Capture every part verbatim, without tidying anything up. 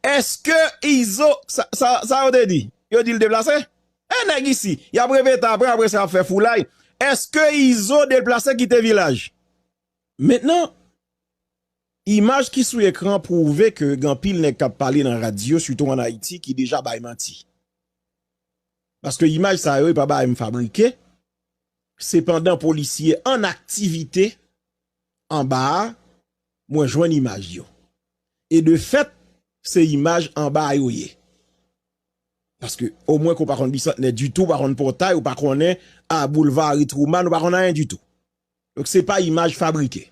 Èske Izo, sa, sa, sa yo te di? Yo di l deplase? E nèg isi, y ap repete apre, apre sa y ap fè foulay. Èske Izo deplase kite vilaj? Mentnan, imaj ki sou ekran pwouve ke gen anpil nèg k ap pale nan radyo, sitou ann Ayiti, ki deja bay manti. Paske imaj sa yo, e pa bagay m fabrike. Sepandan, polisye an aktivite anba a, mwen jwenn imaj yo. E de fèt, se imaj anba a yo ye. Paske omwen ke w pa konn Bisantnè ditou, w pa konn Pòtay, ou pa konnen a Boulvari Twouman, ou pa konn anyen ditou. Donk, se pa imaj fabrike.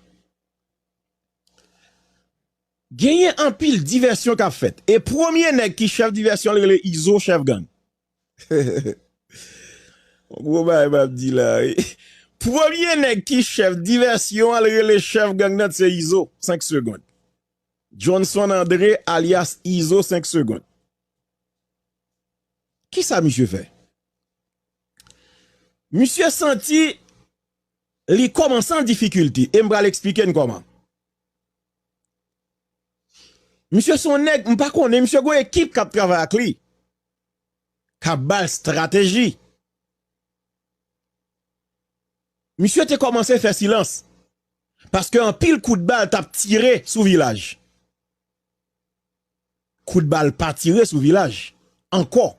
Genyen anpil divèsyon k ap fèt. E premye nèg ki chèf divèsyon, l rele Izo, chèf gang. Yon gwo bagay m ap di la, wi. Premye nèg ki chèf divèsyon an, l rele chèf gang nan, se Izo. Senk segonn. Johnson André, alyas Izo, senk segonn. Kisa misye fè? Misye santi li kòmanse an difikilte, e m pral eksplike n kòman. Misye se yon nèg, m pa konnen, misye gen yon ekip k ap travay ak li, k ap ba l estrateji. Misye te kòmanse fè silans, paske anpil kout bal t ap tire sou vilaj. Kout bal pa tire sou vilaj ankò.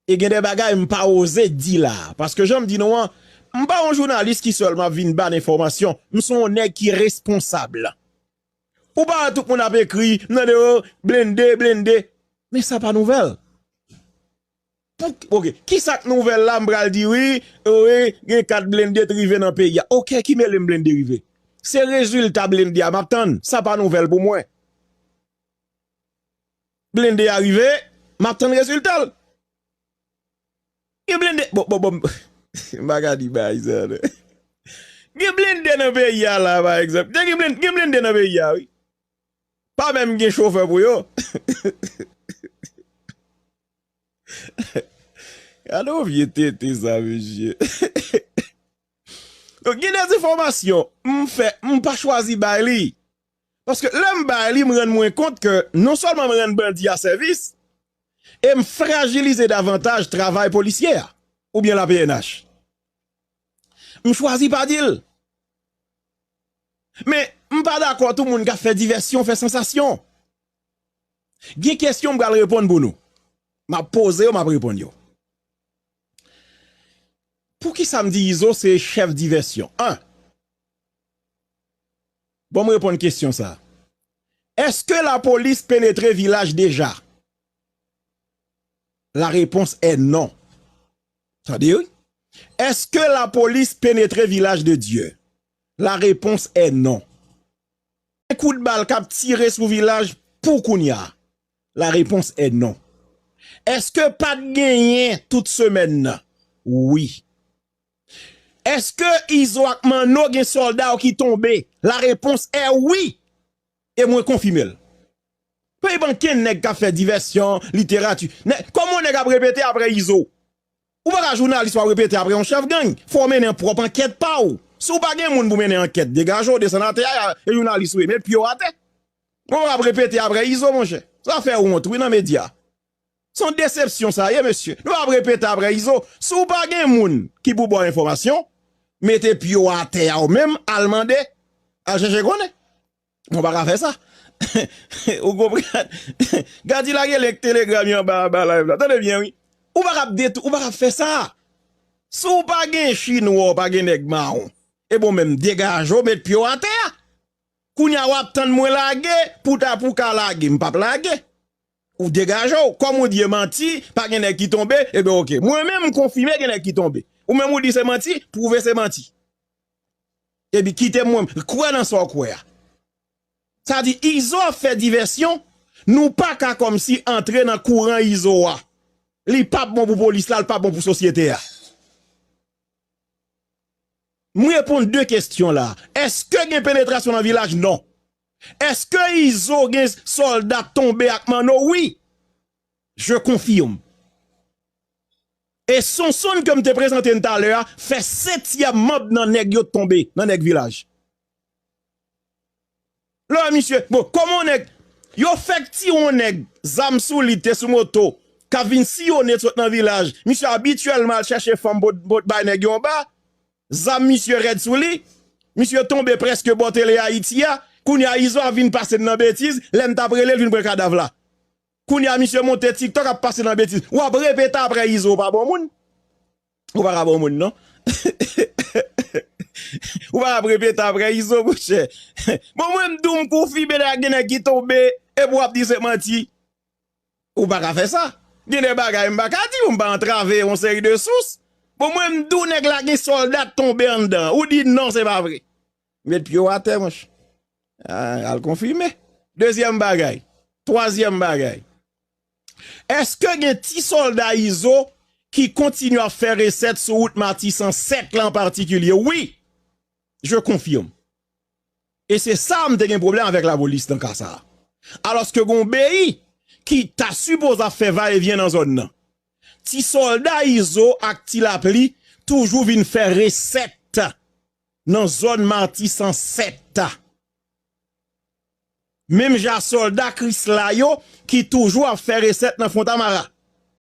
E gen de bagay m pa oze di la, paske jan m di nou an, m pa yon jounalis ki sèlman ap vin ba n enfòmasyon, m se yon nèg ki responsab. Ou pa wè tout moun ap ekri, m tande yo, blende, blende. Men sa pa nouvèl. Pou, ok, kisa k nouvèl la, m pral di wi, wi, gen kat blende t rive nan peyi a. Ok, ki mele m blende rive? Se rezilta blende a m ap tann, sa pa nouvèl pou mwen. Blende a rive, m ap tann rezilta l. Gen blende, bon, bon, bon, m pa ka di bagay sa, non. Gen blende nan peyi a la, pa egzanp. Gen blende, gen blende nan peyi a, wi. Pa menm gen chofè pou yo. Gade yon vye tete sa, mesye. Donk, gen de enfòmasyon, m fè, m pa chwazi bay li. Paske lè m bay li, m rann mwen kont ke non sèlman m rann bandi a sèvis, e m frajilize davantaj travay polisye a, oubyen la P N H. M chwazi pa di l. Men, m pa dakò tou moun k ap fè divèsyon, fè sansasyon. Gen kesyon m pral reponn pou nou. M ap poze yo, m ap reponn yo. Poukisa m di Izo se chèf divèsyon? An. Bon, m reponn kesyon sa. Èske lapolis penetre vilaj deja? La réponse est non. Tande, wi. Est-ce que la police pénètre Village de Dieu? La réponse est non. Gen kout bal k ap tire sou vilaj pou kounye a? La réponse est non. Èske pa t genyen tout semèn nan? Wi. Èske Izo ak Manno gen sòlda yo ki tonbe? La réponse est oui. E mwen konfime l. Pa gen okenn nèg k ap fè divèsyon, literati. Nè, kòman yon nèg ap repete apre Izo? Ou pa ka jounalis w ap repete apre yon chèf gang. Fò w mennen pwòp ankèt pa w. Si w pa gen moun pou mennen ankèt, degaje w, desann atè a, e jounalis ou ye, met pye w atè. Bon, w ap repete apre Izo, monchè. Sa fè wont, wi, nan medya. Se yon desepsyon sa ye, mesye. Nou ap repete apre Izo. Si w pa gen moun ki pou ba w enfòmasyon, mete pye w atè a ou menm, al mande, al chèche konnen. Mwen pa ka fè sa. Ou konprann? Gadi lage link Telegram yo anba, anba live la. Tande byen, wi. Ou pa ka ap detou-, ou pa ka ap fè sa. Si w pa gen chinwa, w pa gen nèg mawon, e bon menm, degaje w, met pye w atè a. Kounye a w ap tann mwen lage, pou ta, pou w ka lage, m p ap lage. Ou degaje w. Kòm ou di e manti, pa gen nèg ki tonbe, ebyen oke. Mwen menm, m konfime gen nèg ki tonbe. Ou menm ou di se manti, pwouve se manti. Epi kite mwen, kwè nan sa w kwè a. Sa di, Izo ap fè divèsyon, nou pa ka kòmsi antre nan kouran Izo a. Li p ap bon pou polis la, li p ap bon pou sosyete a. M reponn de kesyon la. Èske gen penetrasyon nan vilaj? Non. Èske Izo gen sòlda tonbe ak Manno? Wi. Je confirme. E Sonsonn ke m te prezante n talè a, fè setyèm manm nan nèg yo t tonbe, nan nèg vilaj. Lè misye, bon, kòman yon nèg, Yo fèk tire yon nèg, zam sou li, te sou moto, k ap vin siyone sot nan vilaj. Misye abityèlman al chèche fanm pou, pou bay nèg yo anba. Zam misye rèd sou li. Misye tonbe prèske bò tele Ayiti a. Kounye a Izo ap vin pase n nan betiz. Lè n t ap rele l vin pran kadav la. Kounye a misye monte TikTok ap pase nan betiz. W ap repete apre Izo, ou pa bon moun. Ou pa ka bon moun, non. Ou pa ka repete apre Izo, monchè. Bon, mwen m di w m konfime deja gen nèg ki tonbe, epi w ap di se manti. Ou pa ka fè sa. Gen de bagay m pa ka di w, m pa antrave yon seri de sous. Bon, mwen m di w nèg la gen sòlda t tonbe anndan. Ou di non, se pa vre. Met pye w atè, monchè. Ah, al konfime. Dezyèm bagay. Twazyèm bagay. Èske gen ti sòlda Izo ki kontinye ap fè resèt sou wout Matisan sèt la an patikilye? Wi, je confirme. E se sa m te gen pwoblèm avèk lapolis nan ka sa a. Alòske gen yon beyi ki ta sipoze ap fè va e vyen nan zòn nan. Ti sòlda Izo ak Ti Lapli toujou vin fè resèt nan zòn Matisan sèt a. Menm jan sòlda Krisla yo ki toujou ap fè resèt nan Fontamara.